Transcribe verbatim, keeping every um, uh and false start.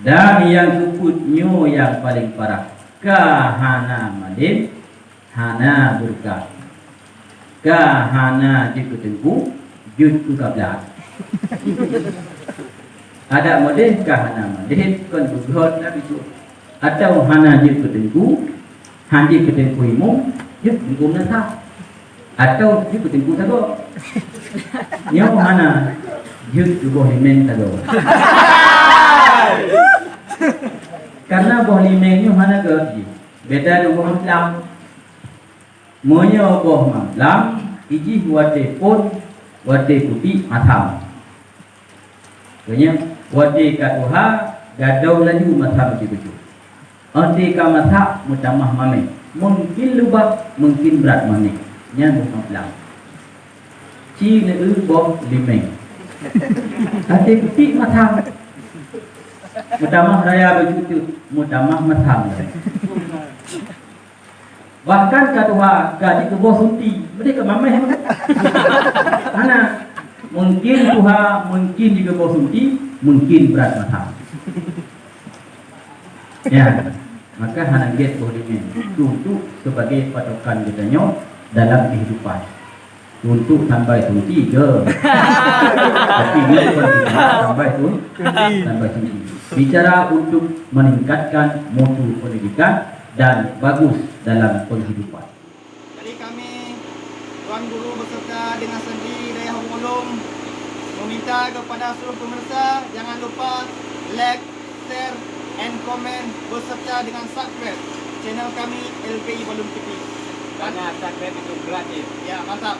Dan nyang keupeuet nyoe nyang paleng parah, ka hana malem, hana beureukat. Ka hana jeuet keu teungku, jeuet keu kablah. Adak modeh ka hana malem, kon beugöt na bisu. Atau hana jeuet keu teungku, hana jeuet keu teungku imum, jeuet keu teungku meunasah. Atau jeuet keu teungku sagoe. Nyoe hana, jeuet keu boh limeng sagoe. Karena boh limeng nyoe hana gét jih. Beda ngon boh mamplam. Meunyoe boh mamplam, ijih watèe phôn, watèe putéh masam. Meunyoe watèe ka tuha, gadôh laju masam sibeujeuet. Watèe ka masak, meutamah mamèh. Mungkin lubah, mungkin brat mamèh. Nyan boh mamplam. Ci neueu boh limeng. Watèe putéh masam. Meutamah raya beujeuet, meutamah masam. Bahkan ka tuha ka jikeuboh sunti, meudeh ka mamèh. Hana. Mungkin tuha, mungkin jikeuboh sunti, mungkin brat masam. Ya, maka hana gét boh limeng. Untuk sebagai patokan geutanyoe dalam kehidupan. Untuk sampai sunti ke? Tapi ini bukan kita sampai sun-, sampai sunti. Bicara untuk meningkatkan mutu pendidikan dan bagus dalam penghidupan. Dari kami, Tuan Guru beserta dengan Sendi Dayah Ulôn meminta kepada seluruh pemirsa jangan lupa like, share, and comment beserta dengan subscribe channel kami L P I Balum T V. Karena subscribe itu gratis. Ya, mantap.